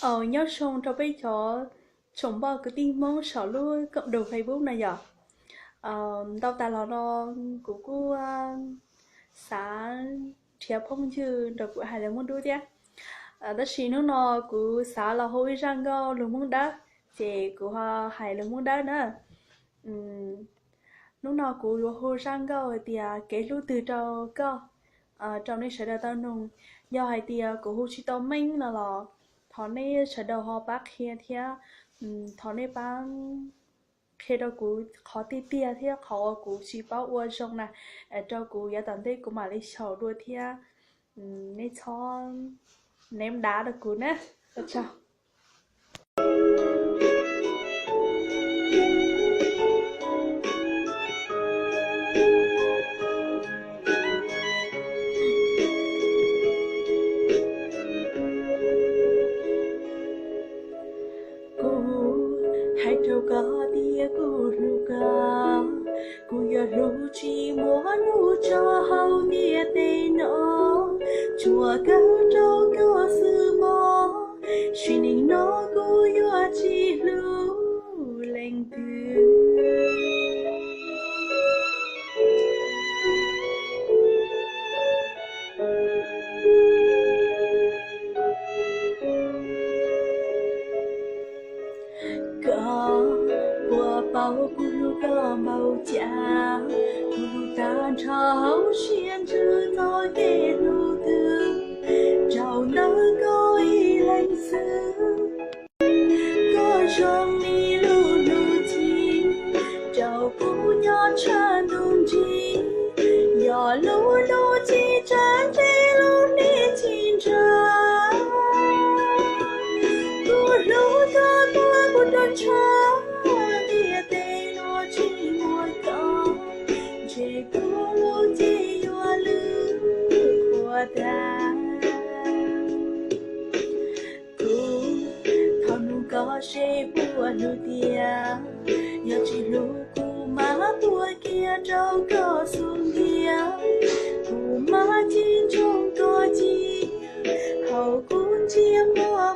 Aws, nyob zoo rau peb cov tsoom npoj kwv tij Hmoob saum lub cộng đồng Facebook no yom. Ntau tas los no kuv kuj xav nrhiav phooj ywg nrog kuv hais lus Hmoob Dub thiab. Tab sis hnub no kuv xav los hu ib zaj nkauj lus Hmoob Dawb, ces kuv ho hais lus Hmoob Dawb na. Hnub no kuv yuav hu zaj nkauj hais tias kev hlub twg rau koj, rau nej sawv daws tau noog. Yog hais tias kuv hu tsis tau meej no los thov nej sawv daws ho pab qhia thiab, thov nej pab qhia rau kuv qhov tiag tiag thiab qhov uas kuv tsis paub ua zoo na, rau kuv yav tom ntej kuv mam li xyaum dua thiab. Nej txhob neb dav rau kuv na. Ua tsaug. Kuv hais rau koj tias kuv hlub koj, kuv yuav hlub tsis muaj hnub tso hauv ntiaj teb no, tsuas kawm rau koj xwb mog, sim neej no kuv yuav tsis hlub leej twg. Koj puas paub kuv hlub koj npaum cas, kuv hlub tag nrho hauv siab ntsws txoj kev hlub twg, rau ntawm koj ib leeg xwb. Koj zoo li lub hnub ci, rau kuv nyob tshaj ntuj ntsis, yog lub hnub ci tsa ntseg lub hli ci ntsawg. Kuv hlub koj tuaj kuv rau ntshaw, ntiaj teb no tsis muaj koj, ntshe kuv lub cev yuav lwj qhuav tag. Kuv thov nug koj seb puas hlub tiag, yog tsis hlub kuv mam tuag kiag rau koj xub ntiag, kuv mam tsis ntsoov koj cia, hauv kuv ntsiab muaj